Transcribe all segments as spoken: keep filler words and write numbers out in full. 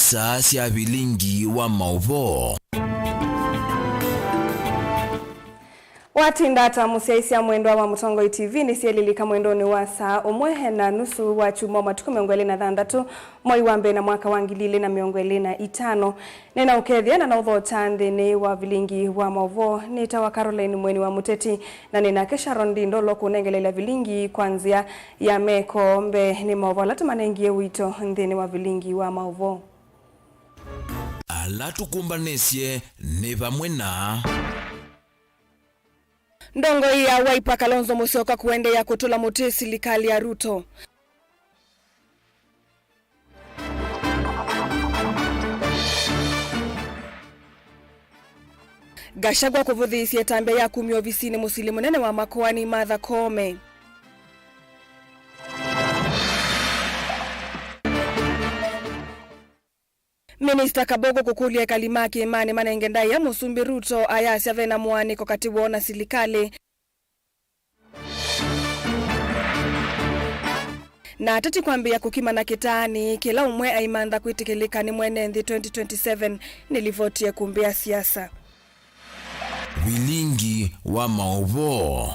Saa sya vilingi wa maũvoo. Watinda ata mũsyaĩĩsya mwendwa wa Mũtongoi T V? Nĩsyelilika mwendonĩ wa saa ũmwe na nusu wa kyumwa, matukũ mĩongo ĩlĩ na thanthatũ, mwei wa mbee na mwaka wa ngili ilĩ na mĩongo ĩlĩ na itano. Nĩnaũkethya na naũthokya nthĩnĩ wa vilingi wa maũvoo. Nĩtawa Caroline Mweni wa Mũteti, na nĩ nake Sharon Ndindolo kũnengeleelya vilingi kwa nzĩa ya meko. Mbee nĩ maũvoo ala tũmanengie ũito nthĩnĩ wa vilingi wa maũvoo. Ala tũkũmbanĩsye nĩ vamwe na. Ndongoi ya Wiper Kalonzo Musyoka kũendeea kũtũla mũtĩ silikalĩ ya Ruto. Gachagua kũvũthĩĩsya ĩtambya ya kumya ovisinĩ mũsili mũnene wa makoani Martha Koome. Minista Kabogo kũkũlya ekali ma kĩĩmanĩ manenge ndaĩa Mũsumbĩ Ruto, ayasya vena mũaanĩko katĩ woo na silikalĩ. Na ateti kwambĩĩa kũkimana kĩtaanĩ, kĩla ũmwe aimantha kwĩtĩkĩlĩka nĩ mwene nthĩ twenty twenty-seven, nĩ livoti ĩkũmbĩa siasa. Vilingi wa maũvoo.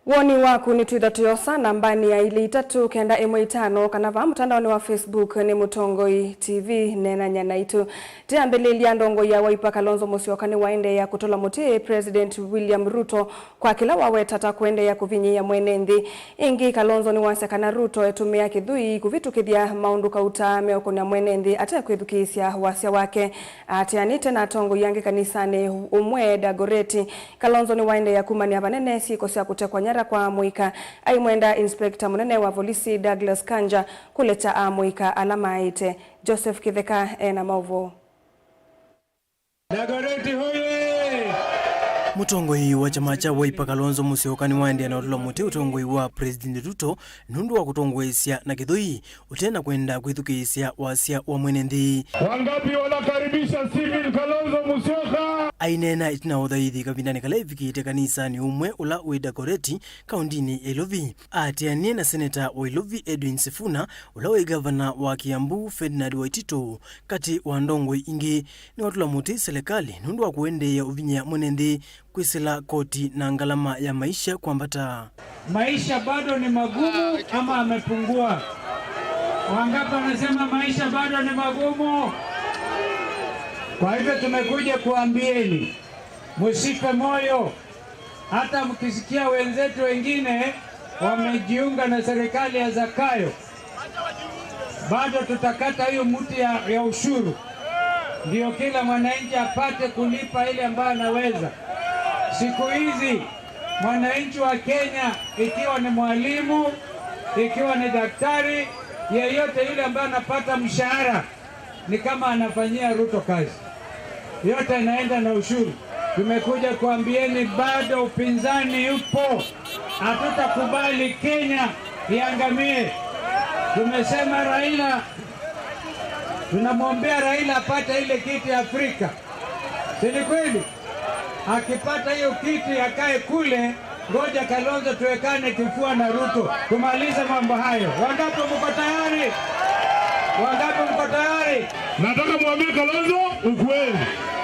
Woni waku nĩtwĩtha tũyosa nambanĩ ya ilĩ itatũ kenda ĩmwe itano, kana vaa mũtandaonĩ wa Facebook nĩ Mũtongoi T V, neenany'a naitũ. Tũyambĩlĩlya, ndongoi ya Wiper Kalonzo Musyoka nĩwaendeea kũtũla mũtĩ President William Ruto kwa kĩla waweta ta kũendeea kũvinyĩĩa mwene nthĩ. Ĩngĩ, Kalonzo nĩwasya kana Ruto etũmĩa kĩthũi kũvĩtũkĩthya maũndũ kauta meũkũna mwene nthĩ ate kwĩthukĩĩsya wasya wake. Aatĩanĩte na atongoi angĩ kanisanĩ ũmwe Dagoreti, Kalonzo nĩwaendeea kumany'a vanene syĩko sya kũtekwa nyara kwa amũika. Aimwenda Inspector mũnene wa volisi Douglas Kanja kũlekya amũika ala maaĩte. Joseph Kĩtheka ena maũvoo. Dagoreti hoye! Mũtongoi wa kyama kya Wiper Kalonzo Musyoka nĩwaendeea na ũtũla mũtĩ ũtongoi wa President Ruto nũndũ wa kũtongoesya na kĩthũi ũte na kwenda kwĩthukĩĩsya wasya wa mwene nthĩ. Wangapi wanakaribisha Stephen Kalonzo Musyoka? Aineena ĩtina wa ũthaithi kavindanĩ kala ĩvikĩte kanisanĩ ũmwe ũla wĩ Dagoreti, kaũndinĩ ya Ilovi, aatĩanie na seneta wa Ilovi Edwin Sifuna, ũla wĩ ngavana wa Kiambu Ferdinand Waititu, katĩ wa ndongoi ingĩ. Nĩwatũla mũtĩ silikalĩ nũndũ wa kũendeea ũvinyĩa mwene nthĩ kwĩsĩla koti na ngalama ya maisha kwambata. Maisha bado ni magumu ama amepungua? Wangapi wanasema maisha bado ni magumu? Kwa hivyo tumekuja kuambieni, msife moyo. Hata mkisikia wenzetu wengine wamejiunga na serikali ya Zakayo, bado tutakata hiyo mti ya, ya ushuru, ndio kila mwananchi apate kulipa ile ambayo anaweza. Siku hizi mwananchi wa Kenya, ikiwa ni mwalimu, ikiwa ni daktari, yeyote yule ambaye anapata mshahara, ni kama anafanyia Ruto kazi. Yote inaenda na ushuru. Tumekuja kuambieni bado upinzani upo. Hatutakubali Kenya iangamie. Tumesema Raila, tunamwombea Raila apate ile kiti ya Afrika. Si ni kweli? Akipata hiyo kiti akae kule, ngoja Kalonzo tuwekane kifua na Ruto. Tumalize mambo hayo. Wangapi mko tayari? Wangapi mko tayari? Nataka mwambie Kalonzo ukweli.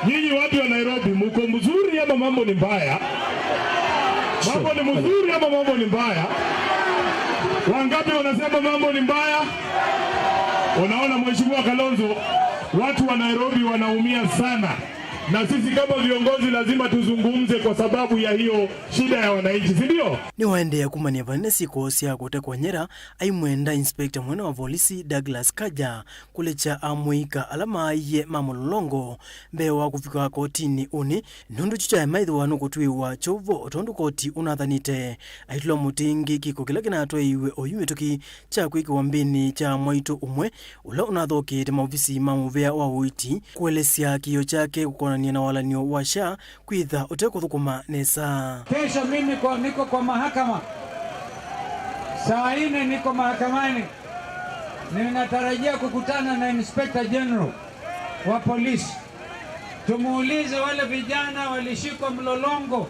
Nyinyi watu wa Nairobi, mko mzuri ama mambo ni mbaya? Mambo ni mzuri ama mambo ni mbaya? Wangapi wanasema mambo ni mbaya? Unaona, Mheshimiwa Kalonzo, watu wa Nairobi wanaumia sana. Na sisi kama viongozi lazima tuzungumze kwa sababu ya hiyo shida ya wananchi, si ndio? Nĩwaendeea kumany'a vanene syĩko sya kũtekwa nyara, aimwenda Inspector mũnene wa volisi Douglas Kanja kũlekya amũika ala maaie ma mũlolongo mbee wa kũvika kotinĩ ũnĩ, nũndũ kyu kyaema ĩthĩwa nũkũtw'ĩĩwa kyovo o tondũ koti ũnathanĩte. Aitũla mũtĩ ĩngĩ kĩko kĩla kĩnatwaĩiwe oyu mĩtũkĩ kya kwĩkĩwa mbĩnĩ kya mwaitũ ũmwe ũla ũnathokete maovisi ma mũvĩa wa ũiiti kũelesya kĩĩo kyake kũkonany'a na walan'yo wa SHA kwĩtha ũtekũthũkũma nesa. Kesho mimi kwa, niko kwa mahakama. Saa nne niko mahakamani. Ninatarajia kukutana na Inspector General wa polisi. Tumuulize wale vijana walishikwa mlolongo.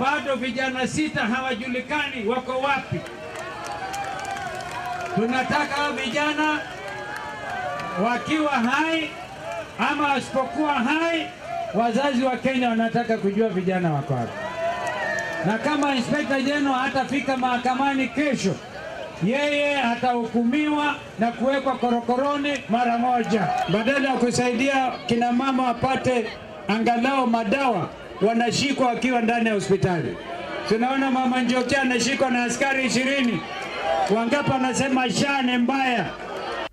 Bado vijana sita hawajulikani wako wapi. Tunataka hao vijana Wakiwa hai ama wasipokuwa hai, wazazi wa Kenya wanataka kujua vijana wako wapi. Na kama Inspector General hatafika mahakamani kesho, yeye atahukumiwa na kuwekwa korokoroni mara moja. Badala ya kusaidia kina mama wapate angalau madawa, wanashikwa wakiwa ndani ya hospitali. Tunaona Mama Njoki anashikwa na askari ishirini. Wangapi wanasema SHA ni mbaya?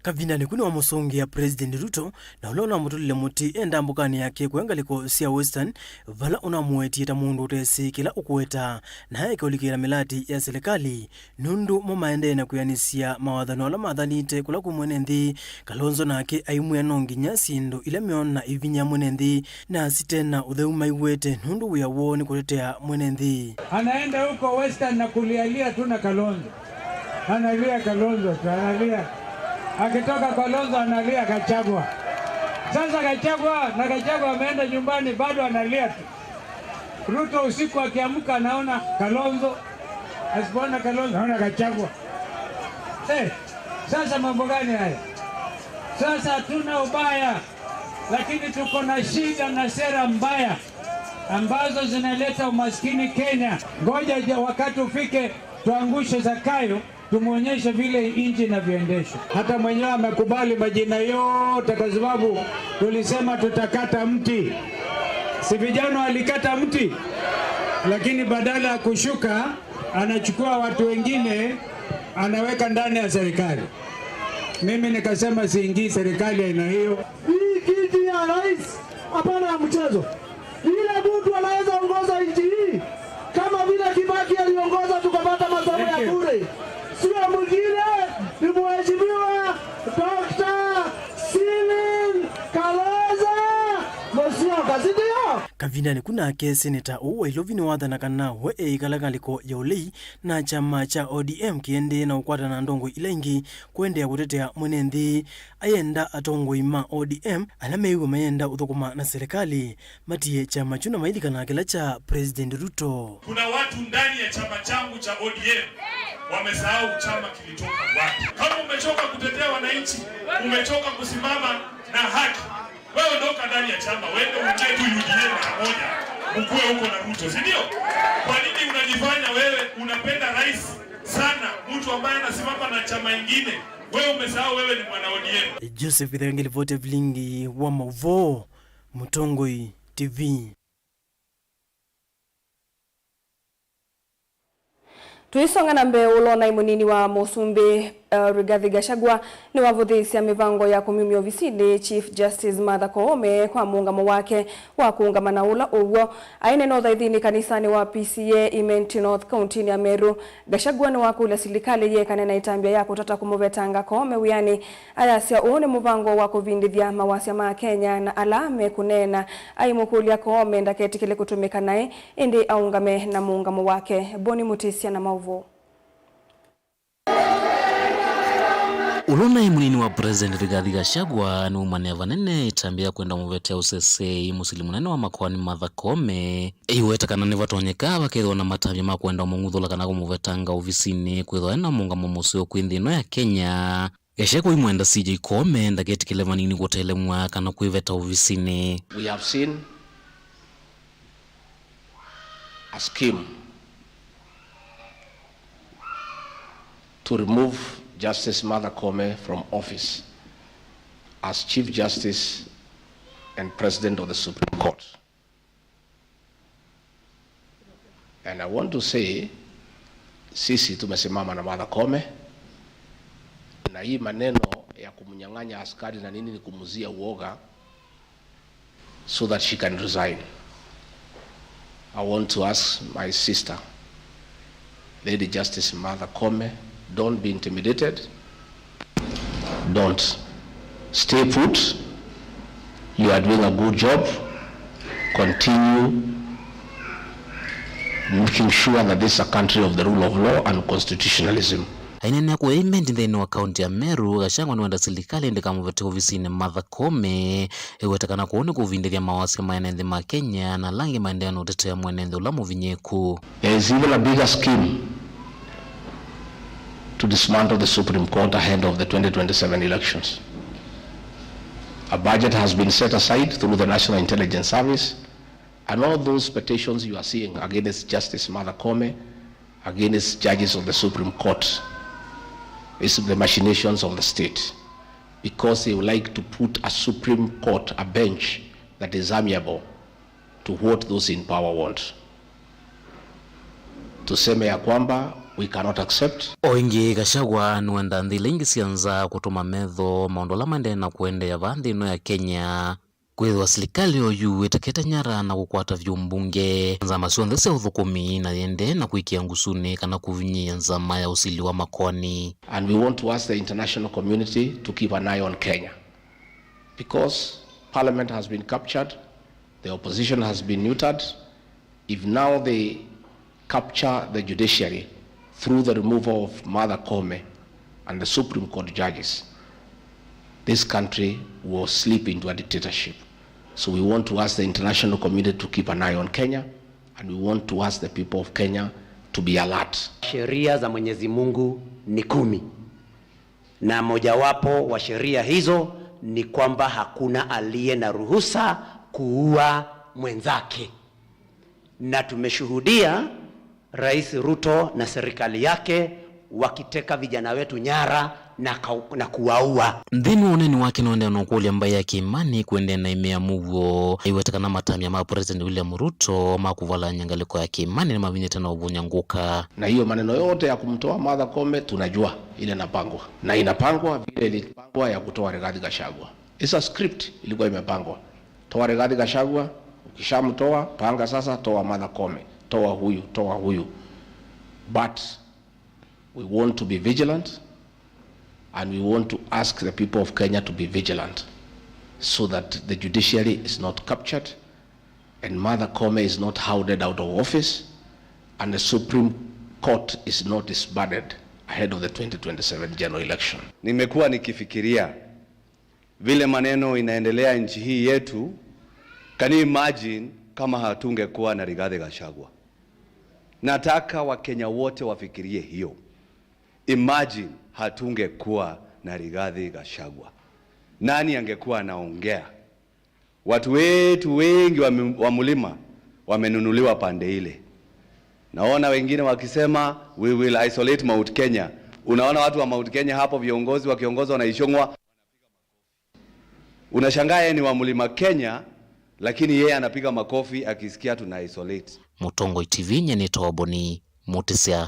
Kavindanĩ ku nĩwamũsũngĩa President Ruto, na ũla ũnamũtũlile mũtĩ e ndambũkanĩ yake kũya ngalĩko sya Western, vala ũnamũwetie ta mũndũ ũtesĩ kĩla ũkũweta, na aeke ũlikĩla mĩlati ya silikalĩ, nũndũ mo maendee na kwĩanĩsya mawathano ala mathanĩte kũla kwĩ mwene nthĩ. Kalonzo nake aimwĩa no nginya syĩndũ ila meona ivinya mwene nthĩ na site na ũtheu maiw'ĩte, nũndũ wĩa woo nĩ kũtetea mwene nthĩ. Anaenda huko Western na kulialia tu na Kalonzo. Analia Kalonzo tu, analia. Akitoka Kalonzo analia Gachagua. Sasa Gachagua, na Gachagua ameenda nyumbani, bado analia tu. Ruto usiku akiamka anaona Kalonzo. Asipoona Kalonzo, anaona Gachagua. Eh, sasa mambo gani haya? Sasa hatuna ubaya, lakini tuko na shida na sera mbaya ambazo zinaleta umaskini Kenya. Ngoja ja-, wakati ufike tuangushe Zakayo, tumuonyeshe vile nchi inavyoendeshwa. Hata mwenyewe amekubali majina yote kwa sababu tulisema tutakata mti. Si vijana walikata mti? Lakini badala ya kushuka, anachukua watu wengine, anaweka ndani ya serikali. Mimi nikasema siingii serikali ya aina hiyo. Hii kiti ya rais, hapana ya mchezo. Yule mtu anaweza ongoza nchi hii kama vile Kibaki aliongoza tukapata masomo ya bure. Sio mwingine, ni Mheshimiwa Doctor Stephen Kalonzo Musyoka, si ndio? Kavindanĩ ku nake, seneta ũũ wa Ilovi nĩwathana kana we eĩkala ngalĩko ya ũlei na kyama kya O D M kĩendee na ũkwatana na ndongoi ila ingĩ kũendeea kũtetea mwene nthĩ. Ayenda atongoi ma O D M ala mew'a mayenda ũthũkũma na silikalĩ matie kyama kyu na mailikana kĩla kya President Ruto. Kuna watu ndani ya chama changu cha O D M wamesahau chama kilitoka wapi. Kama umechoka kutetea wananchi, umechoka kusimama na haki, wewe ondoka ndani ya chama, uende uingie tu U D A mara moja, mkuwe huko na Ruto, si ndio? Kwa nini unajifanya wewe unapenda rais sana, mtu ambaye anasimama na chama ingine? Wewe umesahau wewe ni mwana O D M. Joseph Ithengi, livoti ya vilingi wa mauvoo, Mũtongoi T V. Tũisonga na mbee, ũlonai mũnini wa mũsumbĩ, uh, Rigathi Gachagua nĩwavũthĩĩsya mĩvango ya kũmyumya ovisinĩ Chief Justice Martha Koome kwa mũũngamo wake wa kũũngama na ũla ũw'o. Aineena ũthaithinĩ kanisanĩ wa P C E A Imenti North, kauntinĩ ya Meru, Gachagua nĩwakũlya silikalĩ yĩekane na ĩtambya ya kũtata kũmũvetanga Koome wĩanĩ. Ayasya ũũ nĩ mũvango wa kũvindĩthya mawasya ma Akenya, na ala mekũneena aimũkũlya Koome ndaketĩkĩle kũtũmĩka naĩ, ĩndĩ aũngame na mũũngamo wake. Boni Mũtĩsya na maũvoo. Ũla ũnaĩ mũnini wa President Rigathi Gachagua nĩwaumanĩa vanene ĩtambya ya kwenda mũvetea ũseseĩ mũsili mũnene wa makoani Martha Koome, ĩiweta kana nĩvatonyeka vakethĩwa na matambya ma kwenda ũmũng'uthũla kana kũmũvetanga ovisinĩ kwĩthĩwa ena mũũngamo mũseo kwĩ nthĩ ĩno ya Kenya. Gachagua aimwenda C J Koome ndaketĩkĩle vanini kũtelemw'a kana kwĩveta ovisinĩ. We have seen a scheme to remove Justice Martha Koome from office as Chief Justice and President of the Supreme Court. And I want to say, sisi tumesimama na Martha Koome, na hii maneno ya kumnyang'anya askari na nini ni kumzia uoga, so that she can resign. I want to ask my sister, Lady Justice Martha Koome, don't be intimidated. Don't. Stay put. You are doing a good job. Continue making sure that this is a country of the rule of law and constitutionalism. Aineenea kũya Imenti nthĩnĩ wa kaunti ya Meru, Gachagua nĩwenda silikalĩ ndĩkamũvete ovisinĩ Martha Koome, ĩweta kana kũu nĩ kũvindĩthya mawasya ma ene nthĩ ma Kenya na ala angĩ maendeea na ũtetea mwene nthĩ ũla mũvinyĩĩku. There is even a bigger scheme to dismantle the Supreme Court ahead of the twenty twenty-seven elections. A budget has been set aside through the National Intelligence Service, and all those petitions you are seeing against Justice Martha Koome, against judges of the Supreme Court, is the machinations of the state, because they would like to put a Supreme Court, a bench that is amiable to what those in power want. Tuseme ya kwamba we cannot accept. O ĩngĩ, Gachagua nĩwendaa nthĩ ila ingĩ sya nza kũtũma metho maũndũ ala maendee na kũendeea vaa nthĩ ĩno ya Kenya, kwĩthĩwa silikalĩ oyu ĩtekete nyara na kũkwata vyũ mbunge, nzama syonthe sya ũthũkũmi, na yĩendee na kwĩkĩa ngusunĩ kana kũvinyĩĩa nzama ya ũsili wa makoani. And we want to ask the international community to keep an eye on Kenya, because parliament has been captured, the opposition has been neutered. If now they capture the judiciary through the removal of Martha Koome and the Supreme Court judges, this country will slip into a dictatorship. So we want to ask the international community to keep an eye on Kenya, and we want to ask the people of Kenya to be alert. Sheria za Mwenyezi Mungu ni kumi, na mojawapo wa sheria hizo ni kwamba hakuna aliye na ruhusa kuua mwenzake. Na tumeshuhudia Rais Ruto na serikali yake wakiteka vijana wetu nyara na kau-, na kuwaua. Nthĩnĩ wa ũneeni wake nĩwaendee na ũkũlya mbaĩ ya Kĩĩmanĩ kũendeea na ĩmea mũuo, aiweta kana matamya ma President William Ruto ma kũvalany'a ngalĩko ya Kĩĩmanĩ nĩmavinyĩte na ũvũny'a ngũka. Na hiyo maneno yote ya kumtoa Martha Koome tunajua ile inapangwa. Na inapangwa vile ilipangwa ya kutoa Rigathi Gachagua. It's a script ilikuwa imepangwa. Toa Rigathi Gachagua, ukishamtoa, panga sasa, toa Martha Koome, toa huyu, toa huyu. But we want to be vigilant, and we want to ask the people of Kenya to be vigilant so that the judiciary is not captured and Martha Koome is not hounded out of office and the Supreme Court is not disbanded ahead of the twenty twenty-seven general election. Nimekuwa nikifikiria vile maneno inaendelea nchi hii yetu, can you imagine kama hatungekuwa na Rigathi Gachagua? Nataka Wakenya wote wafikirie hiyo. Imagine hatungekuwa na Rigathi Gachagua. Nani angekuwa anaongea? Watu wetu wengi wa mi-, wa mlima wamenunuliwa pande ile. Naona wengine wakisema, "We will isolate Mount Kenya." Unaona watu wa Mount Kenya hapo, viongozi wakiongozwa na Ichung'wa. Unashangaa yeye ni wa Mlima Kenya, lakini yeye anapiga makofi akisikia tuna isolate. Mũtongoi T V, nyie nĩtawa Boni Mũtĩsya.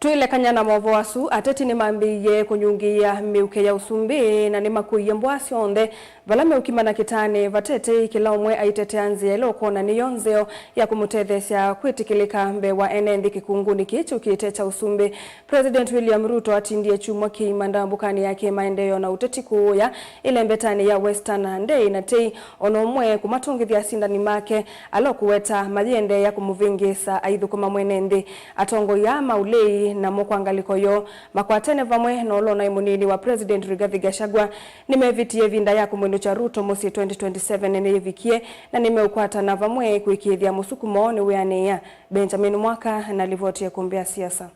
Twĩlekany'a na maũvoo asu, ateti nĩmambĩĩie kũnyungĩĩa mĩuke ya ũsumbĩ na nĩmakũie mboa syonthe vala meũkimana kĩtaanĩ, vate tei, kĩla ũmwe aitetea nzĩa ĩla ũkwona nĩyo nzeo ya kũmũtetheesya kwĩtĩkĩlĩka mbee wa ene nthĩ kĩkunguni kĩĩ kyũkĩte kya ũsumbĩ. President William Ruto atindie kyumwa kĩima ndambũkanĩ ya kĩmaendeeo na ũteti kũũya ĩlembetanĩ ya Western Ndei na tei, o na ũmwe kũmatũngĩthya asindani make ala ũkũweta mayĩendeea kũmũvĩngĩĩsa aithũkũma mwene nthĩ. Atongoi aa ma ũlei namo kwa ngalĩko yoo makwatene vamwe na ũla ũnaĩ mũnini wa President Rigathi Gachagua nĩmevĩtie ĩvinda ya kũmwĩnũkya Ruto mũsyĩ twenty twenty-seven nĩyĩvikie, na nĩmeũkwatana vamwe kũĩkĩĩthya mũsukumo nĩwĩanĩĩa. Benjamin Mwaka na livoti ya ĩkũmbĩ ya siasa.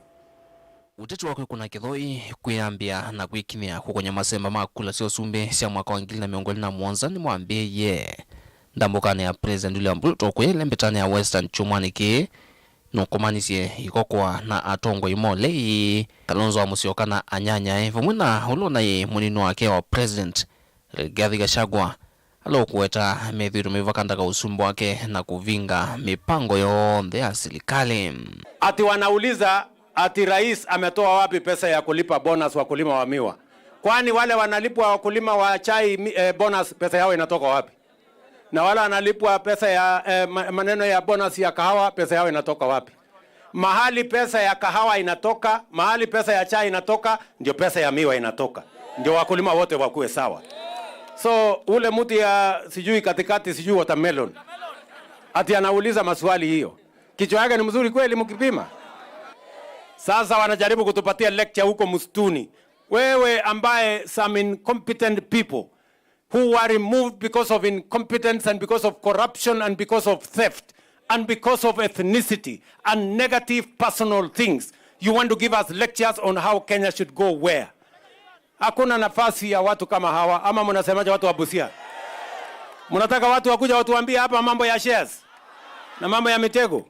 Ũteti wa kwĩkũna kĩthoi, kwĩyambĩa na kwĩkinyĩa kũkony'a masemba ma kula sya ũsumbĩ sya mwaka wa ngili na mĩongo ĩlĩ na mũonza nĩmwambĩĩie. Ndambũkanĩ ya President William Ruto kũya ĩlembetanĩ ya Western kyumwanĩ kĩĩ, nũkomanisye ikokoa na atongoi ma ũlei, Kalonzo wa Musyoka na anyanyae, vamwe na ũla ũnaĩ mũnini wake wa President, Rigathi Gachagua, ala ũkũweta methĩĩtwe maivakandaka ũsumbĩ wake na kũvinga mĩpango yonthe ya silikalĩ. Ati wanauliza ati rais ametoa wapi pesa ya kulipa bonus wakulima wa miwa? Kwani wale wanalipwa wakulima wa chai mi-, eh, bonus, pesa yao inatoka wapi? Na wale wanalipwa pesa ya, eh, ma-, maneno ya bonus ya kahawa, pesa yao inatoka wapi? Mahali pesa ya kahawa inatoka, mahali pesa ya chai inatoka, ndio pesa ya miwa inatoka. Ndio wakulima wote wakuwe sawa. So, ule mtu ya sijui katikati, sijui watermelon, ati anauliza maswali hiyo. Kichwa yake ni mzuri kweli mkipima? Sasa wanajaribu kutupatia lecture huko msituni. Wewe ambaye some incompetent people who were removed because of incompetence and because of corruption and because of theft and because of ethnicity and negative personal things. You want to give us lectures on how Kenya should go where? Hakuna nafasi ya watu kama hawa. Ama mnasemaje, watu wa Busia? Mnataka watu wakuja watuambie hapa mambo ya shares na mambo ya mitego?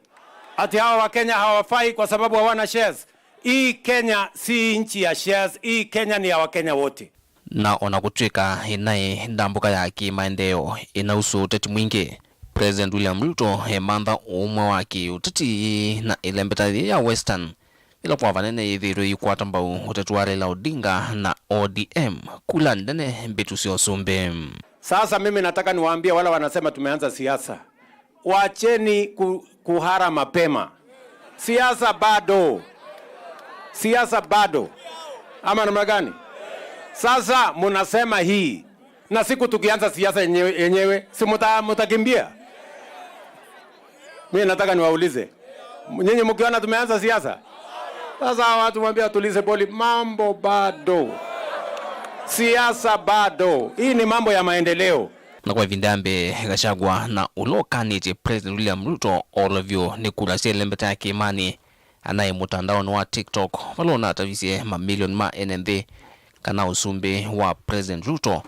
Ati hawa Wakenya hawafai kwa sababu hawana shares? Hii Kenya si nchi ya shares. Hii Kenya ni ya Wakenya wote. Na o na kũtw'ĩka ĩnaĩ ndambũka ya kĩmaendeeo ĩnausũa ũteti mwingĩ, President William Ruto emantha ũũmwe wa kĩũteti na ĩlembeta yĩĩ ya Western, ĩla kwa vanene yĩthĩĩtwe ĩikwata mbau ũteti wa Raila Odinga na O D M kula nene mbĩtu sya ũsumbĩ. Sasa mimi nataka niwaambie wale wanasema tumeanza siasa, wacheni ku, kuhara mapema. Siasa bado, siasa bado. Ama namna gani? Sasa munasema hii, na siku tukianza siasa yenyewe, yenyewe si muta, mutakimbia? Mimi nataka niwaulize, nyinyi mkiona tumeanza siasa, sasa hawa watu mwambie atulize boli, mambo bado, siasa bado. Hii ni mambo ya maendeleo. Na kwa ĩvinda ya mbee, Gachagua na ũla ũkanĩtye President William Ruto olovyo nĩ kula sya ĩlembeta ya kĩĩmanĩ, anaĩ mũtandaonĩ wa TikTok vala ũnatavisye mamilioni ma ene nthĩ kana ũsumbĩ wa President Ruto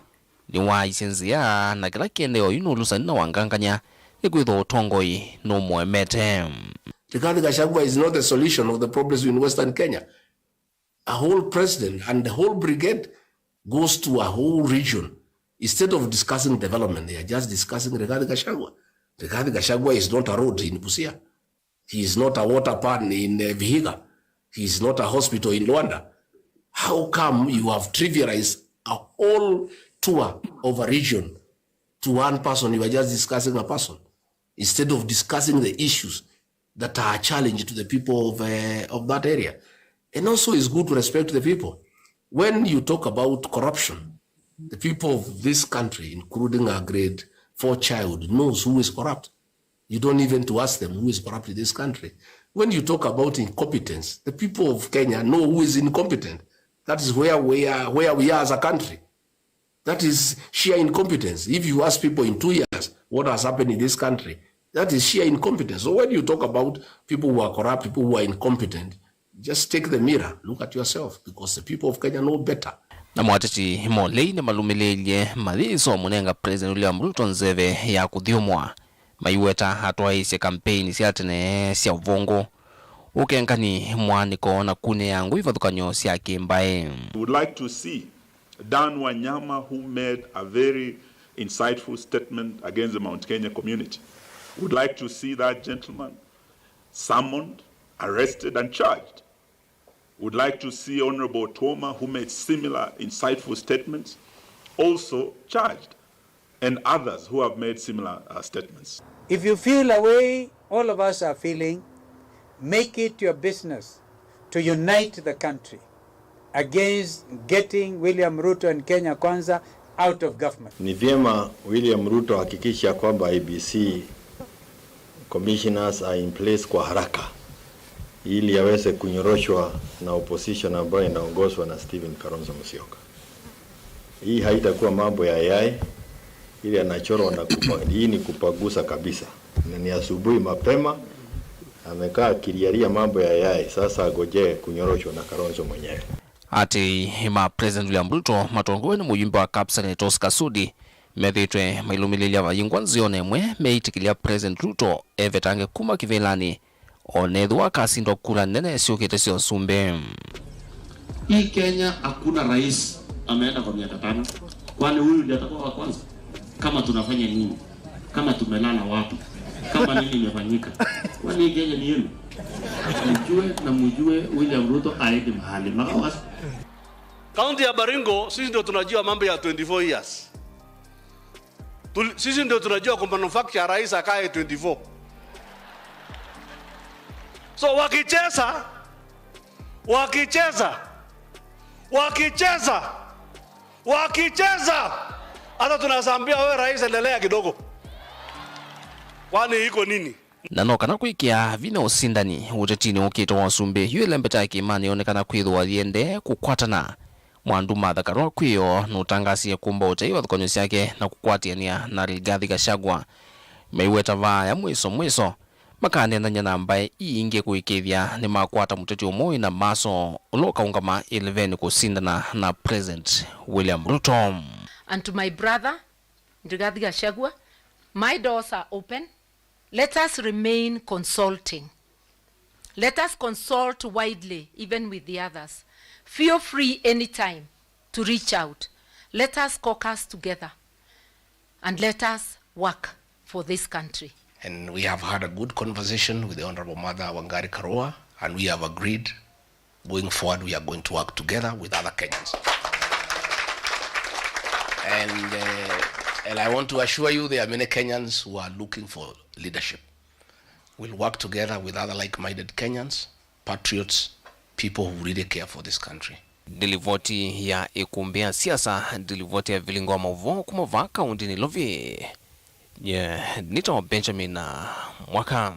nĩwaaisye nzĩa, na kĩla kĩendee oyu nũlusani na wangangany'a, nĩkwĩthwa ũtongoi nũmũemete. Rigathi Gachagua is not the solution of the problems in Western Kenya. A whole president and the whole brigade goes to a whole region. Instead of discussing development, they are just discussing Rigathi Gachagua. Rigathi Gachagua is not a road in Busia. He is not a water pan in, uh, Vihiga. He is not a hospital in Luanda. How come you have trivialized a whole tour of a region to one person? You are just discussing a person instead of discussing the issues that are a challenge to the people of, uh, of that area. And also, it's good to respect the people. When you talk about corruption, the people of this country, including a grade four child, knows who is corrupt. You don't even to ask them who is corrupt in this country. When you talk about incompetence, the people of Kenya know who is incompetent. That is where we are, where we are as a country. That is sheer incompetence. If you ask people in two years what has happened in this country, that is sheer incompetence. So when you talk about people who are corrupt, people who are incompetent, just take the mirror, look at yourself, because the people of Kenya know better. Namo ateti ma ũlei nĩmalũmĩlĩĩlye mayĩsa ũmũnenga President William Ruto nzeve ya kũthyũmũa, maiweta atwaĩĩsye kampeini sya tene sya ũvũngũ, ũkengani, mwaanĩko, na kunĩĩa ngũi ivathũkany'o sya kĩmbaĩ. We would like to see Dan Wanyama, who made a very insightful statement against the Mount Kenya community. We would like to see that gentleman summoned, arrested, and charged. We would like to see Honorable Tuoma, who made similar insightful statements, also charged, and others who have made similar, uh, statements. If you feel a way all of us are feeling, make it your business to unite the country against getting William Ruto and Kenya Kwanza out of government. Ni vyema William Ruto hakikisha kwamba I E B C commissioners are in place kwa haraka ili aweze kunyoroshwa na opposition ambayo inaongozwa na Stephen Kalonzo Musyoka. Hii haitakuwa mambo ya yai, ile anachorwa na kupa-, hii ni kupagusa kabisa. Na ni asubuhi mapema, amekaa akilialia mambo ya yai, sasa agojee kunyoroshwa na Kalonzo mwenyewe. Atei ma President William Ruto matongoew'e nĩ mũyumbe wa Kapseret Oscar Sudi methĩĩtwe mailũmĩlĩlya vayĩngwa nzĩonĩ ĩmwe meĩtĩkĩlya President Ruto evetange kuma kĩvĩlanĩ, o na ethĩwa akasindwa kula nene syũkĩte sya ũsumbĩ. Hii Kenya hakuna rais ameenda kwa miaka tano. Kwani huyu ndiye atakuwa wa kwanza? Kama tunafanya nini? Kama tumelala wapi? Kama nini imefanyika? Kwani hii Kenya ni yenu? Mjue na mjue William Ruto haendi mahali. Makawa. Kaunti ya Baringo, sisi ndio tunajua mambo ya twenty-four years. Tuli-, sisi ndio tunajua kumanufacture rais akae twenty-four. So wakicheza, wakicheza, wakicheza, wakicheza, hata tunasambia wewe rais, endelea kidogo. Kwani iko nini? Na no kana kwĩkĩa vinya ũsindani ũtetinĩ ũkĩte wa ũsumbĩ, yu ĩlembeta ya kĩĩmanĩ yonekana kwĩthĩwa yĩendee kũkwatana. Mwandu Martha Karua Kwĩo nũtangaasie kũmba ũtei ivathũkany'o syake na kũkwatĩanĩa na Rigathi Gachagua. Maiweta vaaya mwĩso mwĩso, makaneenany'a na mbaĩ ii ingĩ kũĩkĩĩthya nĩmakwata mũteti ũmwe wĩ na maso ũla ũkaũngama ĩlĩvenĩ kũsindana na President William Ruto. And to my brother, Rigathi Gachagua, my doors are open. Let us remain consulting. Let us consult widely, even with the others. Feel free anytime to reach out. Let us caucus together and let us work for this country. And we have had a good conversation with the Honorable Martha Wangari Karua, and we have agreed going forward, we are going to work together with other Kenyans. And, uh, and I want to assure you, there are many Kenyans who are looking for leadership. We'll work together with other like-minded Kenyans, patriots, people who really care for this country. Ndilivoti ya ĩkumbĩ ya siasa, ndilivoti ya vilingo wa maũvoo kuma vaa kaũndĩ Nairobi. Yeah, nĩtawa Benjamin, uh, Mwaka.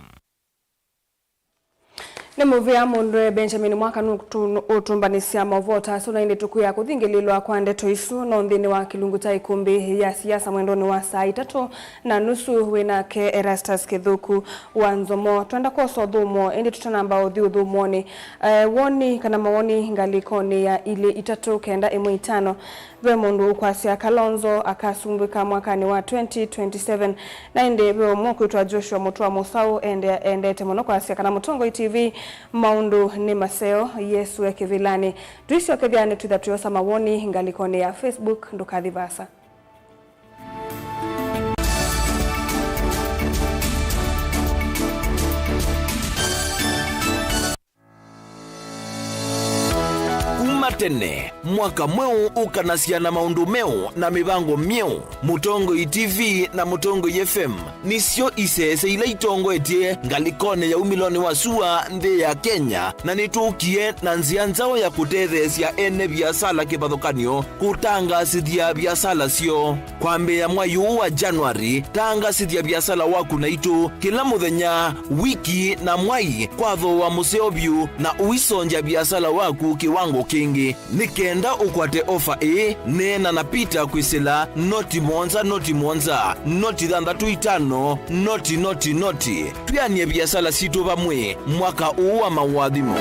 Nĩ mũvea mũndũ Benjamin Mwaka nũtũ-, ũtũmbanĩsya maũvoo ta asu, na ĩndĩ tũkwĩa kũthingĩlĩlwa kwa ndeto isu no nthĩnĩ wa kĩlungu kya ĩkumbĩ ya siasa mwendonĩ wa saa itatũ na nusu. Wĩ nake Erastus Kĩthũku wa Nzomo. Twenda kwosa ũthũmũo, ĩndĩ tũtanamba ũthi ũthũmũonĩ, eh, woni kana mawoni ngalĩkonĩ ya ilĩ itatũ kenda ĩmwe itano. Ve mũndũ ũkwasya Kalonzo akasumbĩka mwakanĩ wa twenty twenty-seven, na ĩndĩ ve ũmwe ũkwĩtwa Joshua Mũtua Mũsaũ ende-, endete mũno kwasya kana Mũtongoi T V maũndũ nĩ maseo, Yesũ e kĩvĩlanĩ. Tũisyokethya nĩtwĩtha tũyosa mawoni ngalĩkonĩ ya Facebook, ndũkathi vaasa. Kuma tene, mwaka mweũ ũkanasya na maũndũ meũ na mĩvango myeũ. Mũtongoi T V na Mũtongoi F M nĩsyo isese ila itongoetye ngalĩkonĩ ya umĩlonĩ wa sua nthĩ ya Kenya, na nĩtũkie na nzĩa nzaũ ya kũtetheesya ene viasala kĩvathũkany'o kũtangaasĩthya viasala syoo. Kwambĩĩa mwai ũũ wa January, tangaasĩthya viasala waku naitũ kĩla mũthenya, wiki, na mwai kwa thooa mũseo vyũ, na ũisongya viasala waku kĩwango kĩngĩ. Nĩ kenda ũkwate ofa ĩĩ, neena na Peter kwĩsĩla noti mũonza, noti mũonza, noti thanthatũ itano, noti, noti, noti. Twĩanĩe viasala sitũ vamwe mwaka ũũ wa maũathimo.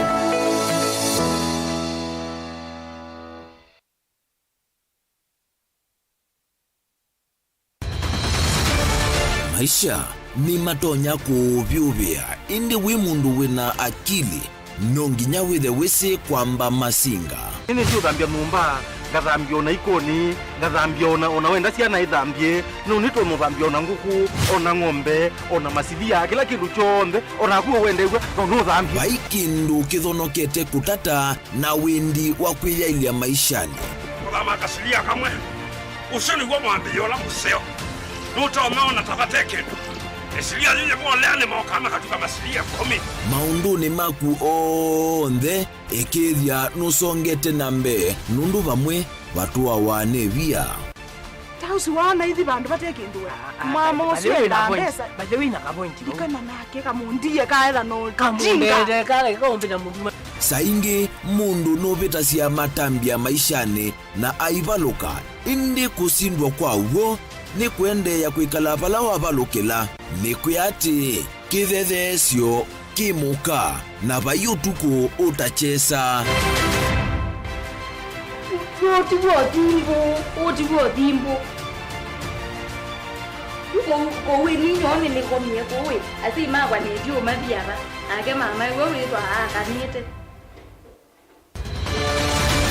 Maisha nĩmatonya kũũvyũvĩa, ĩndĩ wĩ mũndũ wĩ na akili, no nginya wĩthe wĩsĩ kwamba masinga. Nĩnĩsĩ ũthambya nyũmba, ngathambya ona ikoni, ngathambya ona, ona wenda syana ithambye, no nĩtũmũthambya ona ngũkũ, ona ng'ombe, ona masilia, kĩla kĩndũ kyonthe, onaku ũwendew'a, no nũthambye. Vai kĩndũ kĩthonokete kũtata na wendi wa kwĩyaĩlya maishanĩ. Kũthama kasilia kamwe, ũsu nĩw'o mwambĩĩo ũla mũseo. Nũtomeona ta vate kĩndũ. Ĩsilia yĩyĩvolea nĩmokaa makatuka masilia ĩkũmi. Maũndũnĩ maku onthe, ĩkĩĩthya nũsongete na mbee, nũndũ vamwe vatũawa nĩ via. Ta ũsu waona ithi vandũ vate kĩndũ we. Ah, ah, mama by the ũsu way, enda na point, mbesa. By the way, na ka point vau. Ndikana nake kamũndie kaetha no kamũndete kala kaũmbĩta mũndũ. Saa ingĩ mũndũ nũvĩtasya matambya maishanĩ na aivalũka, ĩndĩ kũsindwa kwa w'o nĩ kũendeea kwĩkala vala wavalũkĩla. Nĩkwĩa atĩĩ, kĩthetheesyo kĩ mũka, na vai ũtukũ ũtakyesa. Ũũ ti w'o thimbũ, ũũ ti w'o thimbũ. Yu kũu, kũu ĩ, ninyoo nĩnĩkomie kũu ĩ, asyai makwa nĩtyo mathi ava, nake mama we wĩthwa aakanĩte.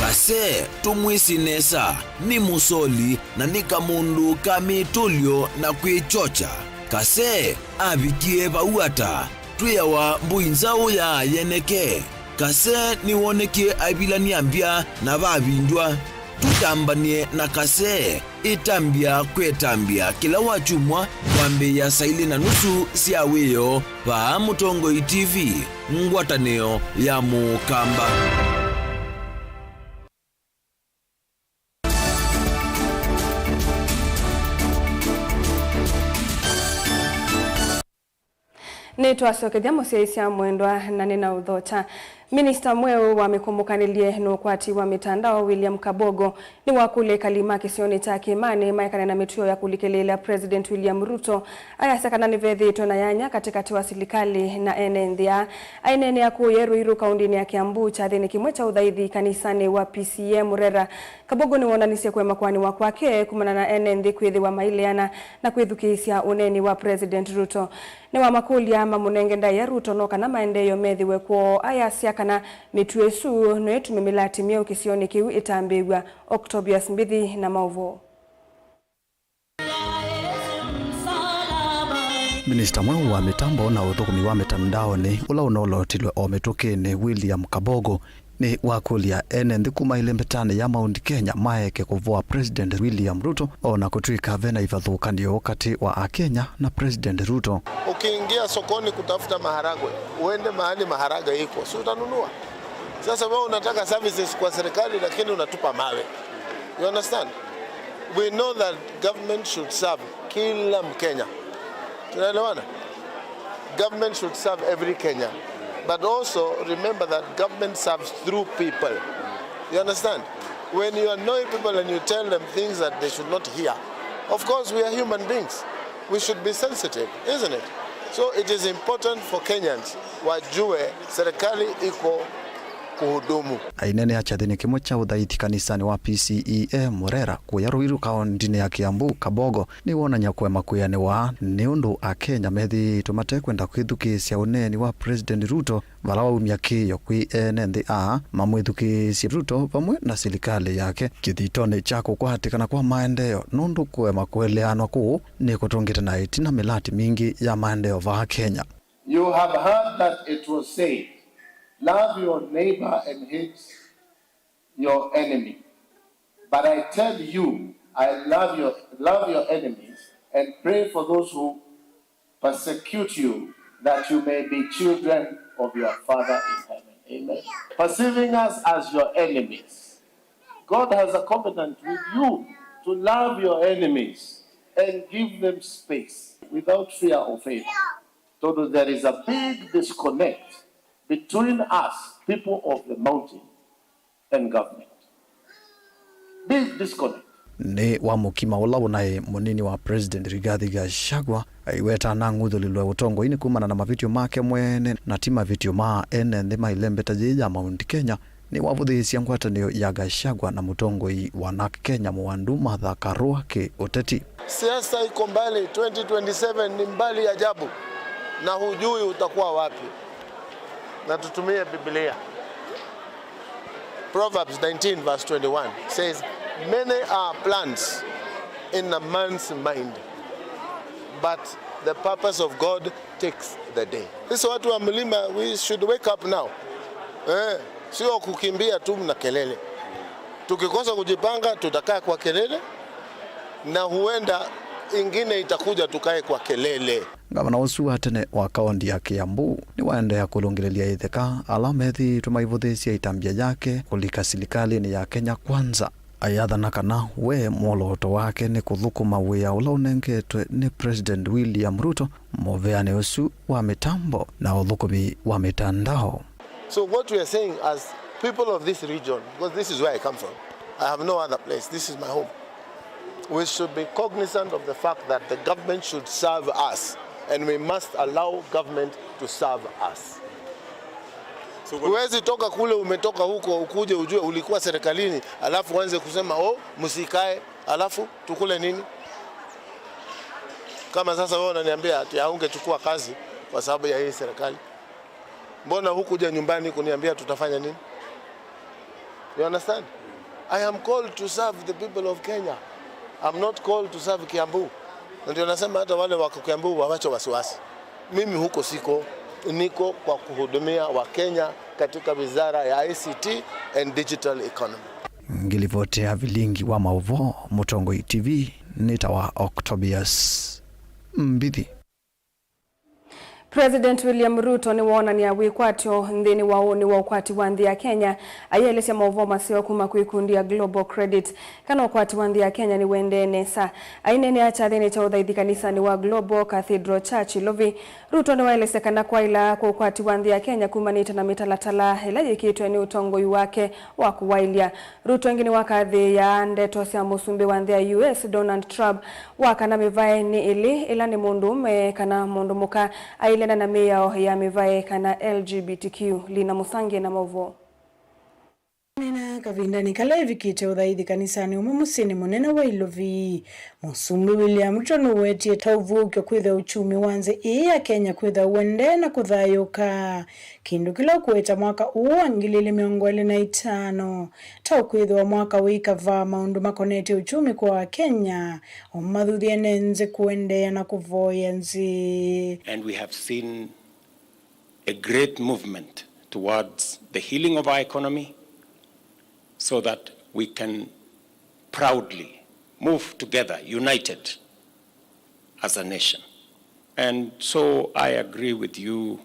Kase, tũmwĩsĩ nesa, nĩ mũsoli na nĩ kamũndũ ka mĩtũlyo na kwĩkyokya. Kase avikie vau ata? Twĩawa mbũi nzaũ ya yeneke. Kase nĩwonekie aivilany'a mbya na vavindw'a. Tũtambany'e na Kase. Ĩtambya kwetambya kĩla wakyumwa kwambĩĩa saa ilĩ na nusu sya wĩoo vaa Mũtongoi T V, ngwatanĩo ya Mũkamba. Nĩtwasokethya mũsyaĩĩsya mwendwa, na nĩnaũthokya. Minista mweũ wa mĩkũmũkanĩlye na ũkwati wa mĩtandao, William Kabogo, nĩwakũlya ekali ma kĩsionĩ kya Kĩĩmanĩ maekane na mĩtuo ya kũlikĩlĩĩla President William Ruto, ayasya kana nĩvethĩĩtwe na yanya katĩkatĩ wa silikalĩ na ene nthĩ aa. Aineenea kũũ Ruiru, kaũndĩnĩ ya Kiambu, kyathĩnĩ kĩmwe kya ũthaithi kanisanĩ wa P C E A Murera, Kabogo nĩwoonanisye kũema kũanĩwa kwake kumana na ene nthĩ kwĩthĩwa maileana na kwĩthukĩĩsya ũneeni wa President Ruto. Nĩwamakũlya mamũnenge ndaĩa Ruto no kana maendeeo methĩwe kwoo, ayasya kana mĩtuo ĩsu no ĩtume mĩlatĩ myeũ kĩsionĩ kĩu ĩtambĩĩw'a. Octobius Mbithi na maũvoo. Minista mweũ wa mĩtambo na ũthũkũmi wa mĩtandaonĩ, ũla ũnoolotilwe o mĩtũkĩnĩ, William Kabogo, nĩwakũlya ene nthĩ kuma ĩlembetanĩ ya Mount Kenya maeke kũvoa President William Ruto, o na kũtw'ĩka ve na ivathũkanĩo katĩ wa Akenya na President Ruto. Ukiingia sokoni kutafuta maharagwe, uende mahali maharagwe iko, si utanunua? Sasa wewe unataka services kwa serikali, lakini unatupa mawe. You understand? We know that government should serve kila Mkenya. Tunaelewana? Government should serve every Kenyan. But also remember that government serves through people. You understand? When you annoy people and you tell them things that they should not hear, of course, we are human beings. We should be sensitive, isn't it? So it is important for Kenyans wajue serikali iko kuhudumu. Aineenea kyathĩnĩ kĩmwe kya ũthaithi kanisanĩ wa P C E A Murera kũya Ruiru, kaũndĩnĩ ya Kiambu, Kabogo nĩwonany'a kũema kwĩanĩwa nĩ ũndũ Akenya methĩĩtwe matekwenda kwĩthukĩĩsya ũneeni wa President Ruto, vala waumya kĩĩo kwĩ ene nthĩ aa mamwĩthukĩĩsye Ruto vamwe na silikalĩ yake kĩthitonĩ kya kũkwatĩkana kwa maendeeo, nũndũ kũema kũeleanwa kũu nĩkũtũngĩte na ĩtina mĩlatĩ mingĩ ya maendeeo vaa Kenya. You have heard that it was said, "Love your neighbor and hate your enemy." But I tell you, I love your, love your enemies and pray for those who persecute you, that you may be children of your Father in heaven. Amen. Perceiving us as your enemies, God has a covenant with you to love your enemies and give them space without fear or favor. So there is a big disconnect between us, people of the mountain, and government. Big disconnect. Nĩ wa mũkima ũla ũnaĩ mũnini wa President Rigathi Gachagua aiweta anang'uthũlĩlwe ũtongoinĩ kumana na mavĩtyo make mwene na ti mavĩtyo ma ene nthĩ ma ĩlembeta yĩĩ ya Mount Kenya, nĩwavũthĩĩsya ngwatanĩo ya Gachagua na mũtongoi wa NARC Kenya Mwandu Martha Karua kĩ ũteti. Siasa iko mbali, twenty twenty-seven ni mbali ajabu, na hujui utakuwa wapi. Na tutumie Biblia. Proverbs nineteen verse twenty-one says, "Many are plans in a man's mind, but the purpose of God takes the day." Sisi watu wa mlima, we should wake up now. Eh, sio kukimbia tu na kelele. Tukikosa kujipanga, tutakaa kwa kelele, na huenda ingine itakuja tukae kwa kelele. Ngavana ũsu wa tene wa kaũnti ya Kiambu nĩwaendeea kũlũngĩlĩlya ĩtheka ala methĩĩtwe maivũthĩĩsya ĩtambya yake kũlika silikalĩnĩ ya Kenya Kwanza. Ayathana kana we mwolooto wake nĩ kũthũkũma wĩa ũla ũnengetwe nĩ President William Ruto mũveanĩ ũsu wa mĩtambo na ũthũkũmi wa mĩtandao. So what we are saying as people of this region, because this is where I come from, I have no other place, this is my home. We should be cognizant of the fact that the government should serve us, and we must allow government to serve us. So what... Huwezi toka kule umetoka huko ukuje ujue ulikuwa serikalini, alafu uanze kusema, "Oh, msikae," alafu tukule nini? Kama sasa wewe unaniambia ati haungechukua kazi kwa sababu ya hii serikali, mbona hukuja nyumbani kuniambia tutafanya nini? You understand? I am called to serve the people of Kenya. I'm not called to serve Kiambu. Na ndio nasema hata wale wako Kiambu wawache wasiwasi. Mimi huko siko, niko kwa kuhudumia Wakenya katika wizara ya I C T and digital economy. Ngĩlivotea vilingi wa maũvoo, Mũtongoi T V, nĩtawa Octobius Mbithi. President William Ruto nĩwoonany'a wĩkwatyo nthĩnĩ wa ũnĩ wa ũkwati wa nthĩ ya Kenya, ayĩelesya maũvoo maseo kuma kwĩ ikundi ya Global Credit kana ũkwati wa nthĩ ya Kenya nĩwendee nesa. Aineenea kyathĩnĩ kya ũthaithi kanisanĩ wa Global Cathedral Church Ilovi, Ruto nĩwaelesya kana kwaĩla kwa ũkwati wa nthĩ ya Kenya kumanĩte na mĩtalatala ĩla yĩkĩtwe nĩ ũtongoi wake wa kũwaĩlya. Ruto ĩngĩ nĩwakathĩĩa ndeto sya mũsumbĩ wa nthĩ ya U S Donald Trump wa kana mĩvae nĩ ĩlĩ, ĩla nĩ mũndũũme kana mũndũ mũka ailena na mĩao ya mĩvae kana L G B T Q. Lina Mũsangi na maũvoo. Nena kavindanĩ kala evikĩte ũthaithi kanisanĩ ũmwe mũsyĩnĩ mũnene wa Ilovi, Mũsumbĩ William Ruto nũwetie ta ũvuũkyo kwĩthĩwa uchumi wa nthĩ ĩĩ ya Kenya kwĩthĩwa ũendee na kũthayũũka, kĩndũ kĩla ũkũete mwaka ũũ wa ngili ilĩ mĩongo ĩlĩ na itano ta ũkwĩthĩwa mwaka wĩ kavaa maũndũ makonetye uchumi kwa Akenya, o mathuthye ene nthĩ kũendeea na kũvoya nthĩ. And we have seen a great movement towards the healing of our economy so that we can proudly move together, united as a nation. And so I agree with you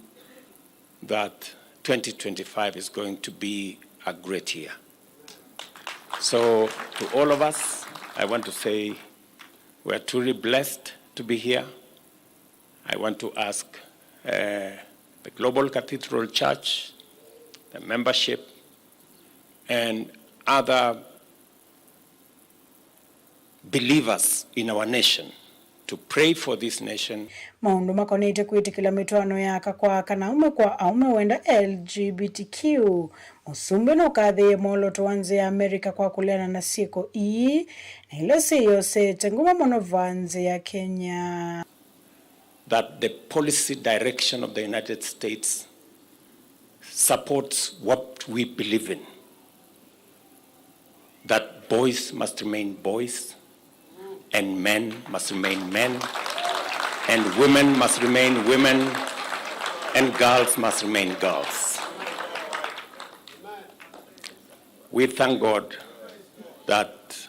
that twenty twenty-five is going to be a great year. So, to all of us, I want to say we are truly blessed to be here. I want to ask, uh, the Global Cathedral Church, the membership, and other believers in our nation to pray for this nation. Maũndũ makonetye kwĩtĩkĩla mĩtwaano ya aka kwa aka na aũme kwa aũme wenda L G B T Q. Mũsumbĩ nũkathĩĩe mwolooto wa nthĩ ya America kwa kũleana na syĩko ii, na ila syĩyosete nguma mũno vaa nthĩ ya Kenya. That the policy direction of the United States supports what we believe in, that boys must remain boys, and men must remain men, and women must remain women, and girls must remain girls. We thank God that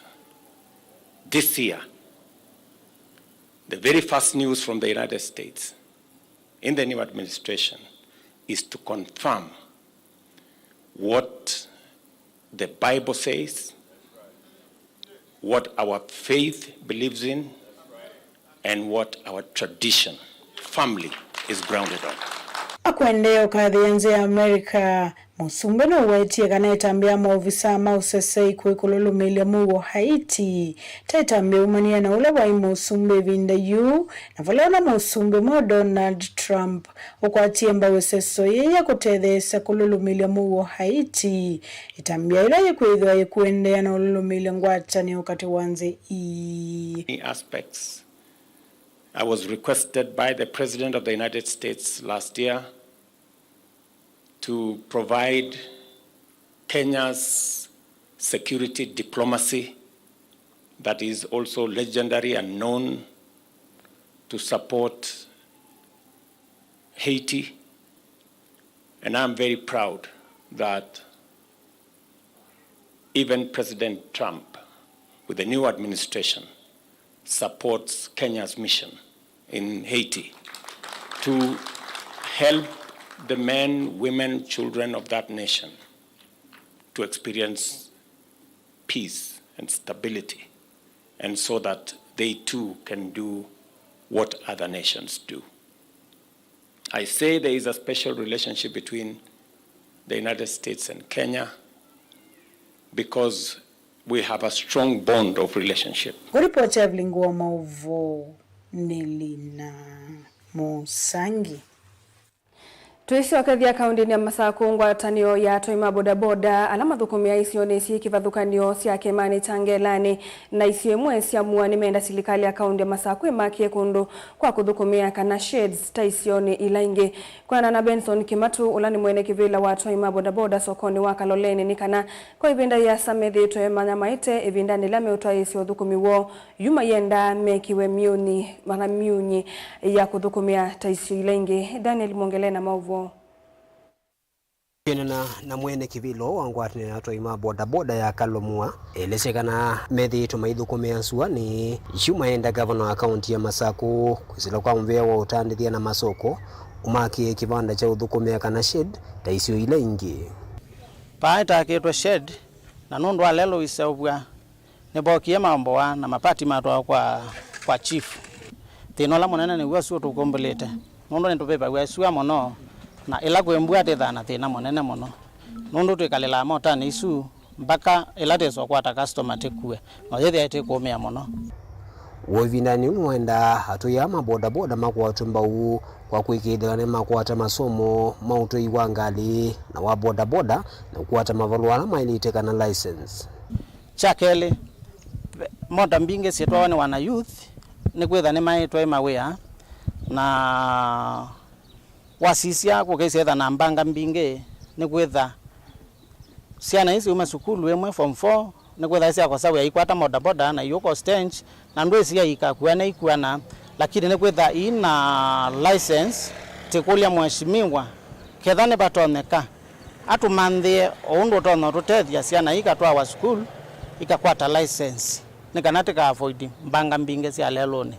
this year, the very first news from the United States in the new administration is to confirm what the Bible says, what our faith believes in, and what our tradition, family, is grounded on. Akũendeea ũkathĩĩa nthĩ ya America, Mũsumbĩ nũwetie kana ĩtambya ya maovisaa ma ũseseĩ kũĩ kũlũlũmĩĩlya mũuo Haiti ta ĩtambya yaumanĩe na ũla waĩ mũsumbĩ ĩvinda yu, na vala ũla mũsumbĩ mweũ Donald Trump ũkwatie mbau ĩseso yĩĩ ya kũtetheesya kũlũlũmĩĩlya mũuo Haiti, ĩtambya yĩla yĩkwĩthĩwa yĩkũendeea na ũlũlũmĩĩlya ngwatanĩo katĩ wa nthĩ ii. Many aspects. I was requested by the President of the United States last year to provide Kenya's security diplomacy that is also legendary and known to support Haiti. And I'm very proud that even President Trump, with the new administration, supports Kenya's mission in Haiti to help the men, women, children of that nation to experience peace and stability, and so that they too can do what other nations do. I say there is a special relationship between the United States and Kenya because we have a strong bond of relationship. Kũripoti ya vilingi wa maũvoo nĩ Lina Mũsangi. Tũisyokethya kaũndĩnĩ ya Masakũ, ngwatanĩo ya atwai ma bodaboda ala mathũkũmĩaa isionĩ syĩ kĩvathũkany'o sya kĩĩmanĩ kya Ngelanĩ na isio imwe sya Mua nĩmenda silikalĩ ya kaũndĩ ya Masakũ ĩmakĩe kũndũ kwa kũthũkũmĩa kana sheds ta isionĩ ila ingĩ. Kwĩanana na Benson Kimatu, ũla nĩ mwene kĩvĩla wa atwai ma bodaboda sokonĩ wa Kaloleni, nĩ kana kwa ĩvinda yĩasa methĩĩtwe manyamaĩte ĩvindanĩ yĩla meũtwaĩĩsya ũthũkũmi woo, yu mayendaa mekĩwe myũnĩ, kana myũnĩ ya kũthũkũmĩa ta isio ila ingĩ. Daniel Mwongele na maũvoo. Kwĩanana na mwene kĩvĩla wa ngwatanĩo ya atwai ma bodaboda ya Kalomua, elesya kana methĩĩtwe maithũkũmĩa sua nĩ yu mayenda gavana wa kaũntĩ ya Masakũ kwĩsĩla kwa mũvĩa wa ũtandĩthya na masoko ũmakĩe kĩvanda kya ũthũkũmĩa kana shed ta isio ila ingĩ. Vaa ĩtakĩtwe shed, na nũndũ wa lelũ iseũvw'a, nĩvokie mamboa na mapati matwawa kwa, kwa chief. Thĩna ũla mũnene nĩw'o sua tũkumbũlĩte, nũndũ nĩtũvĩvaw'a sua mũno, na ĩla kwĩ mbua twĩthaa na thĩna mũnene mũno, nũndũ twĩkalĩlaa motanĩ isu mpaka ĩla twĩsa ũkwata customer tĩkue, na yĩthĩa ĩtĩkũũmĩa mũno. W'o ĩvindanĩ yĩu nĩwaendaa atũi aa ma bodaboda makwatwe mbau kwa kwĩkĩĩthĩwa nĩmakwata masomo ma ũtwei wa ngalĩ na wa bodaboda na kũkwata mavalũa ala maĩlĩte kana license. Kya kelĩ, ve-, mota mbingĩ syĩtwawa nĩ wana youth nĩkwĩtha nĩmaĩtwe mawĩa, na wasisya kũkĩsya ĩtha na mbanga mbingĩ nĩkwĩtha syana ii syuma sukulu ĩmwe form four, nĩkwĩtha syakosa wĩa ikwata bodaboda na iũko stage, na ndwĩsĩ ikakua na ikuana, lakini nĩkwĩtha ii na license tĩkũlya mheshimiwa ketha nĩvatonyeka atũmanthĩe o ũndũ ũtonya ũtũtethya syana ii ikatwawa sukulu ikakwata license nĩ kana tĩka avoid mbanga mbingĩ sya lelũnĩ.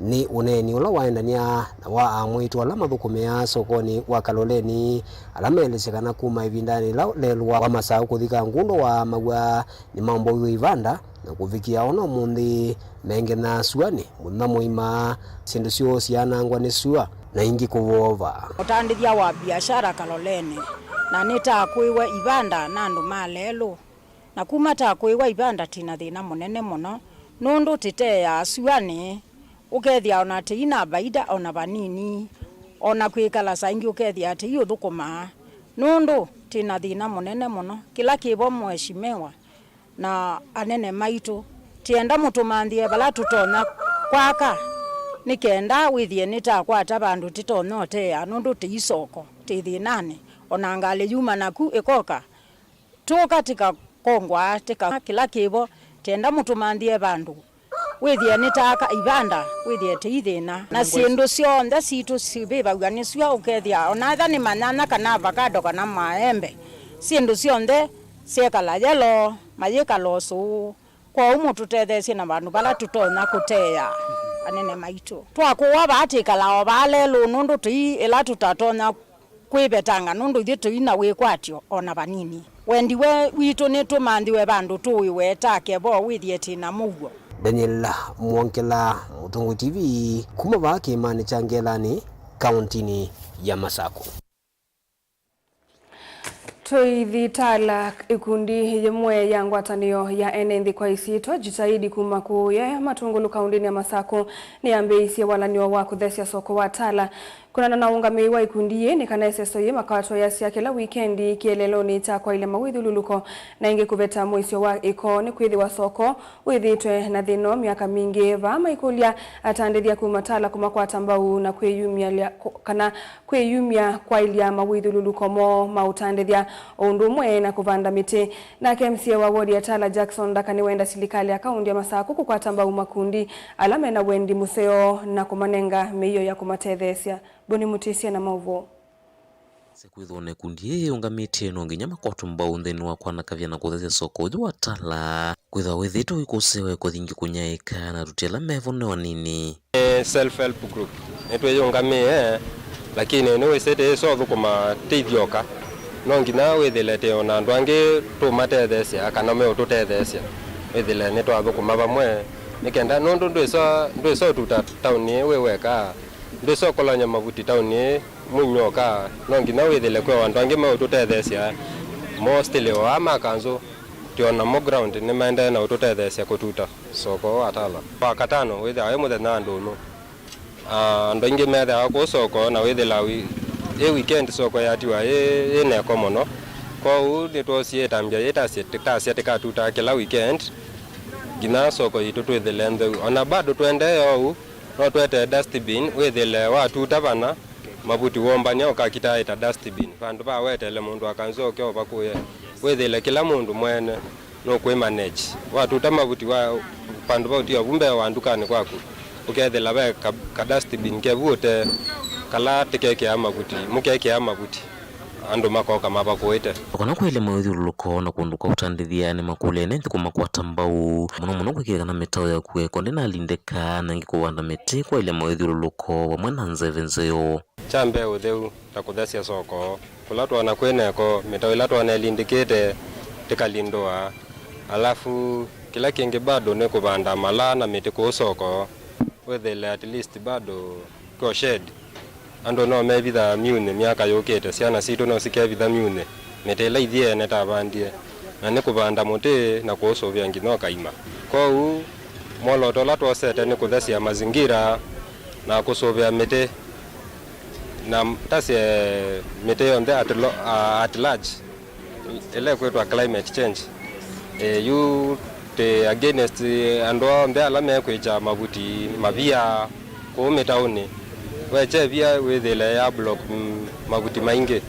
Nĩ ũneeni ũla waendany'a na wa amwĩĩtu ala mathũkũmĩaa sokonĩ wa Kaloleni, ala meelesya kana kuma ĩvindanĩ yĩla lelũ wa, wa Masaũ kũthi Kangundo waamaw'a, nĩmaomboiwe ivanda, na kũvikĩa o na ũmũnthĩ mengenaa suanĩ mũthenya mũima, syĩndũ syoo syaanangwa nĩ sua na ingĩ kũvova. Mũtandĩthya wa biashara Kaloleni, na nĩtakũĩwe ivanda na andũ ma lelũ. Na kuma takũĩwa ivanda twĩ na thĩna mũnene mũno, nũndũ tĩteaa suanĩ, ũkethĩa o na tĩi na vaida o na vanini, o na kwĩkala saa ingĩ ũkethĩa tĩi ũthũkũmaa, nũndũ twĩ na thĩna mũnene mũno. Kĩla kĩvo, mheshimiwa na anene maitũ, twĩenda mũtũmanthĩe vala tũtonya kwaka, nĩ kenda wĩthĩe nĩtakwata vandũ tĩtonya ũteea, nũndũ tĩi soko, twĩ thĩnanĩ, o na ngalĩ yuma naku ĩkoka, tũka tĩkakongwa, tĩka kĩla kĩvo, twĩenda mũtũmanthĩe vandũ wĩthĩe nĩtaaka ivanda, wĩthĩe tĩi thĩna. Na syĩndũ syonthe sitũ sivĩvaw'a nĩ sua, ũkethĩa o na etha nĩ manyanya kana avocado kana maembe, syĩndũ syonthe syekala yellow, mayĩkala ũsũũ. Kwoou mũtũtetheesye na vandũ vala tũtonya kũteea anene maitũ. Twakũwa vaa twĩkalaa o vaa lelũ, nũndũ tũi ĩla tũtatonya kwĩvetanga nũndũ ithyĩ tũi na wĩkwatyo o na vanini. Wendi we witũ nĩ tũmanthĩwe vandũ tũĩwe ta kevo wĩthĩe twĩ na mũuo. Daniel Mwongela, Mũtongoi T V, kuma vaa kĩĩmanĩ kya Ngelanĩ, kaũntinĩ ya Masakũ. Tũithi Tala, ĩkundi yĩmwe ya ngwatanĩo ya ene nthĩ kwa isyĩtwa Jitihadi kuma kũya Matungulu kaũntinĩ ya Masakũ nĩyambĩĩisye walany'o wa kũthesya soko wa Tala. Kwĩanana na ũngamĩi wa ĩkundi yĩĩ, nĩ kana ĩseso yĩĩ makatwaĩasya kĩla wikendi kĩeleelonĩ kya kwaĩlya mawĩthyũlũlũko, na ĩngĩ kũveta mũisyo wa ĩko, nĩkwĩthĩwa soko wĩthĩĩtwe na thĩna myaka mingĩ. Vaa maikũlya atandĩthya kuma Tala kũmakwata mbau na kwĩyumya lya-, kũ-, kana kwĩyumya kwaĩlya mawĩthyũlũlũko moo ma ũtandĩthya, o ũndũ ũmwe na kũvanda mĩtĩ. Nake M C A wa wodi ya Tala, Jackson Ndaka, nĩwenda silikalĩ ya kaũnti ya Masakũ kũkwata mbau makundi ala mena wendi mũseo na kũmanenga mĩio ya kũmatetheesya. Boni Mũtĩsya na maũvoo. Kwĩthĩwa na ĩkundi yĩĩ yĩũngamĩtye, no nginya makwatwe mbau nthĩnĩ wa kwanakavya na kũthesya soko ũyũ wa Tala, kwĩthĩwa wĩthĩĩtwe ũikũsĩĩwa ĩko yingĩ kũnyaĩĩka, na atuti ala mevo nĩ anini. Nĩ self help group nĩtwĩyũngamĩe, lakini nĩwĩsĩ tĩĩsa ũthũkũma tĩ ithyoka. No nginya wĩthĩle tĩ o na andũ angĩ tũmatetheesya kana meũtũtetheesya, wĩthĩle nĩtwathũkũma vamwe nĩ kenda, nũndũ ndwĩsa, ndwĩsa ũtuta taũni ĩĩ wĩ weka, ndwĩsa ũkolany'a mavuti taũni ĩĩ mwinyoka, no nginya wĩthĩle kwĩ o andũ angĩ meũtũtetheesya. Mostly o aa ma kanzũ, tĩ o namo ground nĩmaendee na ũtũtetheesya kũtuta soko wa Tala. Wakatano wĩthĩawa wĩ mũthenya wa ndũnyũ. Ah, andũ aingĩ methĩawa kũu soko na wĩthĩla wi-, ĩ weekend soko yatiwa ĩ, ĩ neko mũno. Kwoou nĩtwosie ĩtambya yĩĩ tasya, tasya tĩkatutaa kĩla weekend, nginya soko yitũ twĩthĩle ntheu. Ona bado tũendee oou, no tũetee dustbin, wĩthĩle watuta vana, mavuti woombany'a ũkakita ĩta dustbin. Vandũ va wetele mũndũ wa kanzũ oke ovakũĩe, wĩthĩle kĩla mũndũ mwene nũkwĩ manage. Watuta mavuti wa vandũ vau ti ovu mbee wa ndukanĩ kwaku, ũkethĩla ve ka, ka dustbin kevu ũtee, kala tĩkekĩaa mavuti, mũkekĩaa mavuti, andũ makoka mavakũĩte. O kana kwaĩlya mawĩthyũlũlũko na kũndũ kwa ũtandĩthya, nĩmakũlya ene nthĩ kũmakwata mbau, mũno mũno kwĩkĩĩa kana mĩtao ya kũkua ĩko ndĩnalindĩka, na ĩngĩ kũvanda mĩtĩ kwaĩlya mawĩthyũlũlũko vamwe na nzeve nzeo. Kya mbee ũtheu, ta kũthesya soko, kũla twoona kwĩ neko, mĩtaũ ĩla twoona ĩlindĩkĩte tĩkalindũa. Alafu kĩla kĩngĩ bado nĩ kũvanda malaa na mĩtĩ kũu soko, wĩthĩle at least bado kwĩ o shade. Andũ no mevitha myunĩ myaka yũkĩte, syana sitũ no sikevitha myunĩ, mĩtĩ ĩla ithyĩ ene tavandie, na nĩ kũvanda mũtĩ na kũũsũvĩa nginya ũkaima. Kwoou mwolooto ũla twosete nĩ kũthesya mazingira na kũsũvĩa mĩtĩ, na tasye mĩtĩ yonthe at lo-, a-, at large, ĩla ĩkwĩtwa climate change. E, yu tĩ against andũ onthe ala mekwĩkya mavuti mavia kũu mĩtaũnĩ. Wekya ĩvia wĩthĩle ya block, mm, mavuti maingĩ.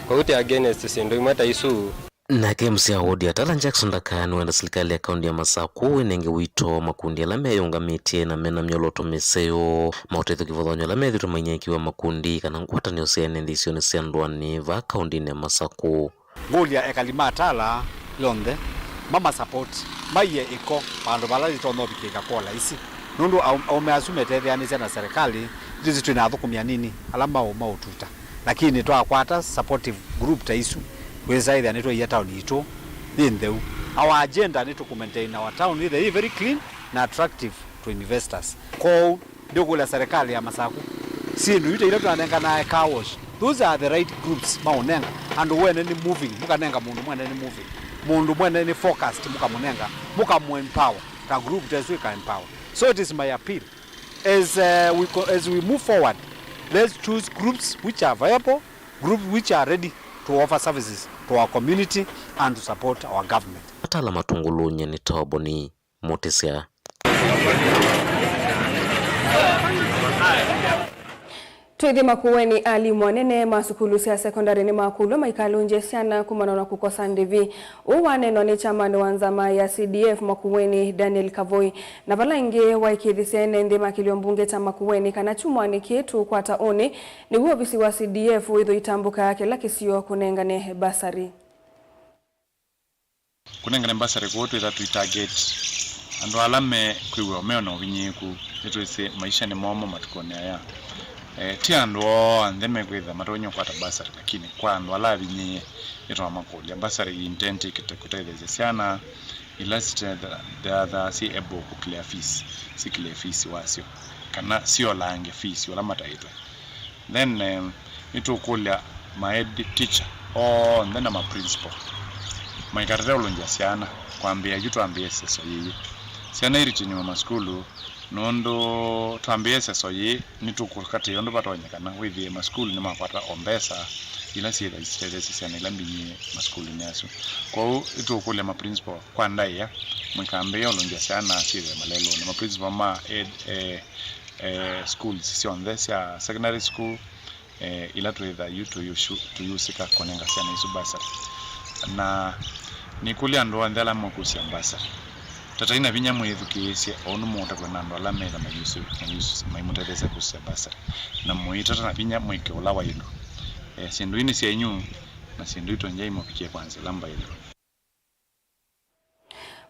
Kwoou tĩ against syĩndũ imwe ta isu. Nake M C A wa wodi ya Tala, Jackson Ndaka, nĩwenda silikalĩ ya kaunti ya Masaku ĩnenge ũito makundi ala meyũngamĩtye na mena myolooto mĩseo ma ũtethyo kĩvathũkany'o ala methĩĩtwe mainyaĩĩkiw'a makundi kana ngwatanĩo sya ene nthĩ isionĩ sya ndũanĩ vaa kauntinĩ ya Masaku. Ngũlya ekali ma Tala yonthe mamasapoti, maiye ĩko vandũ vala yĩtonya ũvikĩĩka kwa ũlaisi, nũndũ aũme asu metetheanĩsya na serikali. Ithyĩ twĩ na athũkũmi anini ala maũma ũtuta, lakini twakwata supportive group ta isu, wĩsa ĩthĩa nĩtwaia town yitũ yĩ ntheu. Our agenda nĩ to maintain our town ĩthĩa yĩ very clean na attractive to investors. Kwoou ndĩũkũlya serikali ya Masaku, syĩndũ yu ta ila twanenganae car wash, those are the right groups maũnenga. Andũ wene nĩ moving, mũkanenga mũndũ mwene nĩ moving, mũndũ mwene nĩ focused, mũkamũnenga, mũkamũempower, ta group ta ĩsu ĩka empower. So it is my appeal. As, uh, we co-, as we move forward, let's choose groups which are viable, groups which are ready to offer services to our community and to support our government. Atala matungulunye nĩ Toboni Mutisya. Twĩthĩ Makueni, alimũ anene ma sukulu sya sekondalĩ nĩmakũlw'a maikalũngye syana kumana na kũkosa ndĩvi. Ũu waneenwa nĩ chairman wa nzama ya C D F Makueni, Daniel Kavoi, na vala ĩngĩ waĩkĩĩthisye ene nthĩ ma kĩlio mbunge kya Makueni kana kyumwanĩ kĩĩ tũũkwata ũnĩ nĩw'o ovisi wa C D F wĩthwe itambũkaa kĩla kĩsio kũnengane mbasarĩ. Kũnengane mbasarĩ kũũ twĩtha tũitarget andũ ala me kwĩw'a meona ũvinyĩĩku. Nĩtwĩsĩ maisha nĩ momo matukũnĩ aya. Eh, ti andũ onthe mekwĩthĩwa matonya kũkwata mbasarĩ, lakini kwa andũ ala avinyĩĩe, nĩtwamakũlya mbasarĩ intent ĩkĩte kũtetheesya syana ila sitethaa syĩ able kũ clear fees, si clear fees wasyo, kana syolange fees ũla mataĩtwe. Then, eh, nĩtũkũlya ma head teacher onthe na ma principal maikatate ũlũngya syana kwambĩĩa yu twambĩĩe seso yĩĩ. Syana iritiniwe masukulu, nũndũ twambĩĩe seso yĩĩ, nĩtũkũkatĩĩa ũndũ vatonyekana wĩthĩe masukulu nĩmakwata o mbesa ila syĩtha isitetheesya syana ila mbinyĩe masukulunĩ asu. Kwoou nĩtũkũlya ma principal kwa ndaĩa, mũikambĩĩa ũlũngya syana syĩthĩe malelũnĩ. Ma principal ma ed, eh, eh, schools syonthe sya secondary school, eh, ila twĩtha yu tũyusũ-, tũyusĩka kũnenga syana isu bursary. Na nĩkũlya andũ onthe ala mũkusya bursary, tatai na vinya mwĩthukĩĩsye ũndũ mũũtavw'a na andũ ala metha mayusũ-, mayusũ-, maimũtetheesya kusya bursary, na mũitata na vinya mwĩke ũla waĩlu. Eh, syĩndũ ii nĩ syenyu, na syĩndũ ii twengyai mũvikie kwa nzĩa ĩla mbaĩlu.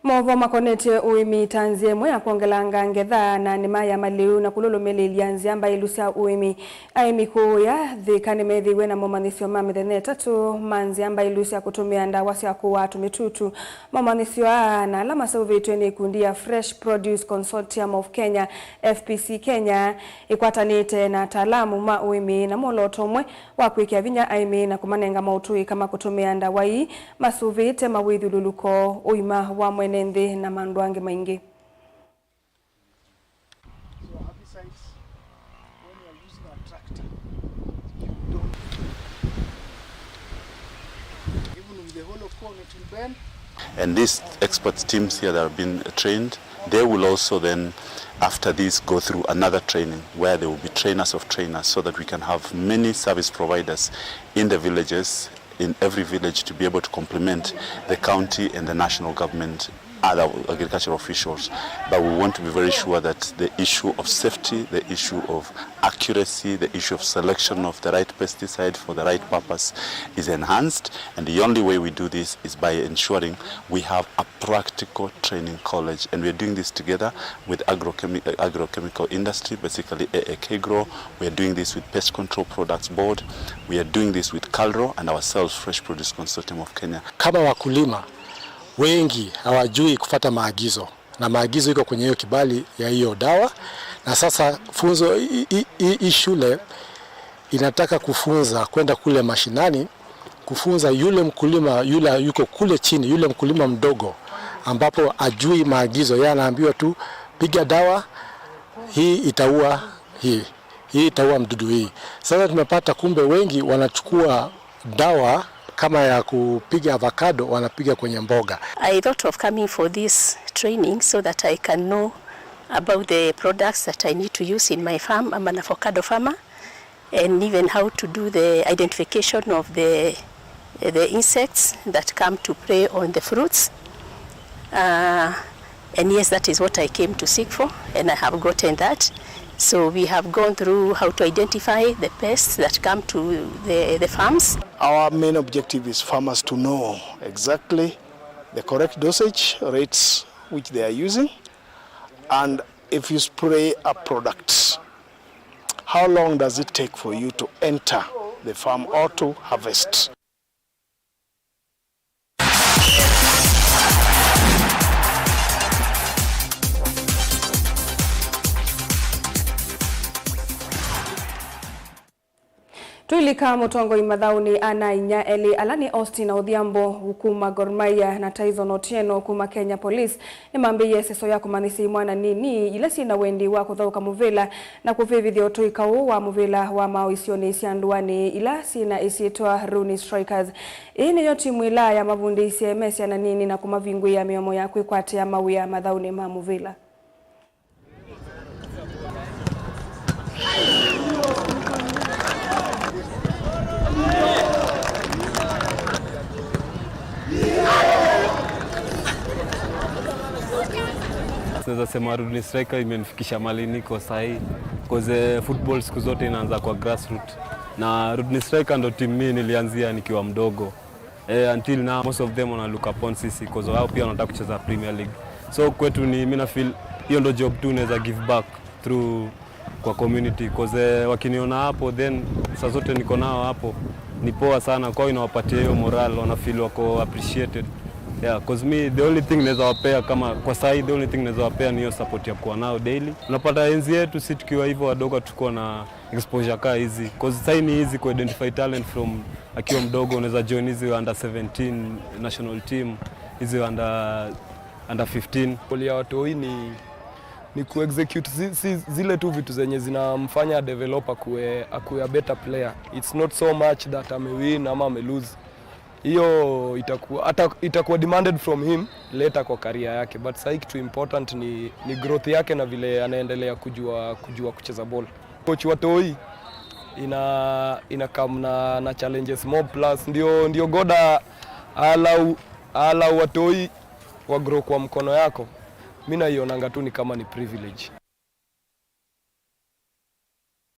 Maũvoo makonetye ũĩmi ta nzĩa ĩmwe ya kwongelanga ngetha na nĩma ya malĩu na kũlũlũmĩlĩlya nzĩa mbaĩlu sya ũĩmi. Aĩmi kũũya Thĩka nĩmethĩiwe na momanyĩsyo ma mĩthenya ĩtatũ ma nzĩa mbaĩlu sya kũtũmĩa ndawa sya kũaa tũmĩtutu. Momanyĩsyo aa na ala maseũvĩtw'e nĩ ikundi ya Fresh Produce Consortium of Kenya, F P C Kenya, ĩkwatanĩte na ataalamu ma ũĩmi na mwolooto ũmwe wa kwĩkĩa vinya aĩmi na kũmanenga maũtũĩka ma kũtũmĩa ndawa ii masũvĩĩte mawĩthyũlũlũko, ũima wa mwene nthĩ na maũndũ angĩ maingĩ. So herbicides, when you are using a tractor, you don't, even with the hollow cone, it will bend. And these expert teams here that have been trained, they will also then, after this, go through another training where they will be trainers of trainers, so that we can have many service providers in the villages, in every village, to be able to complement the county and the national government other agricultural officials, but we want to be very sure that the issue of safety, the issue of accuracy, the issue of selection of the right pesticide for the right purpose is enhanced. And the only way we do this is by ensuring we have a practical training college. And we are doing this together with agrochemi-, uh, agrochemical industry, basically A A K Grow. We are doing this with Pest Control Products Board. We are doing this with KALRO and ourselves, Fresh Produce Consortium of Kenya. Kama wakulima wengi hawajui kufuata maagizo, na maagizo iko kwenye hiyo kibali ya hiyo dawa. Na sasa funzo hii, hii, hii shule inataka kufunza kwenda kule mashinani, kufunza yule mkulima yule yuko kule chini, yule mkulima mdogo, ambapo ajui maagizo, yeye anaambiwa tu, "Piga dawa, hii itaua hii, hii itaua mdudu hii." Sasa tumepata kumbe wengi wanachukua dawa kama ya kupiga avocado, wanapiga kwenye mboga. I thought of coming for this training so that I can know about the products that I need to use in my farm. I'm an avocado farmer, and even how to do the identification of the, the insects that come to prey on the fruits. Uh, and yes, that is what I came to seek for, and I have gotten that. So we have gone through how to identify the pests that come to the, the farms. Our main objective is farmers to know exactly the correct dosage rates which they are using, and if you spray a product, how long does it take for you to enter the farm or to harvest? Twĩlika mũtongoi mathaũnĩ, ana-a-inyia elĩ ala nĩ Austin Odhiambo kuma Gor Mahia na Tyson Otieno kuma Kenya Police nĩmambĩĩie ĩseso ya kũmanyĩsya imwana nini ila syĩ na wendi wa kũthaũka mũvĩla na kũvĩvĩthya ũtũi kaũ wa mũvĩla wa maaũ isionĩ sya ndũanĩ ila syĩ na ĩsyĩtwa Rooney Strikers. Ĩĩ nĩyo timu ĩla yamavundĩisye me syana nini na kũmavingũĩa mĩomo ya kwĩkwatĩa mawĩa mathaũnĩ ma mũvĩla. Naweza sema Rooney Striker imenifikisha mahali niko sahi, 'cause, eh, football siku zote inaanza kwa grassroot. Na Rooney Striker ndo timu mimi nilianzia nikiwa mdogo. Eh, until now, most of them wana look upon sisi, 'cause wao pia wanataka kucheza Premier League. So kwetu ni, mimi na feel, hiyo ndo job tu naweza give back through kwa community, 'cause, eh, wakiniona hapo, then saa zote niko nao hapo, ni poa sana kwao, inawapatia hiyo morale, wana feel wako appreciated. Yeah, 'cause me, the only thing naweza wapea kama kwa sahi, the only thing naweza wapea ni hiyo support ya kuwa nao daily. Unapata enzi yetu, si tukiwa hivyo wadogo, tukuwa na exposure kaa hizi, 'cause sahi ni easy ku identify talent from akiwa mdogo. Unaweza join hizi under seventeen national team, hizi under, under fifteen. Role ya watoi ni, ni ku execute zi-, zi-, zile tu vitu zenye zinamfanya develop akuwe, akuwe a better player. It's not so much that amewin ama amelose. Hiyo itakuwa, ata-, itakuwa demanded from him later kwa career yake, but sahi kitu important ni, ni growth yake na vile anaendelea kujua, kujua kucheza ball. Coach wa toi ina, ina come na, na challenges mob, plus ndio, ndio God a-, allow, allow watoi wa grow kwa mkono yako. Mimi naionanga tu ni kama ni privilege.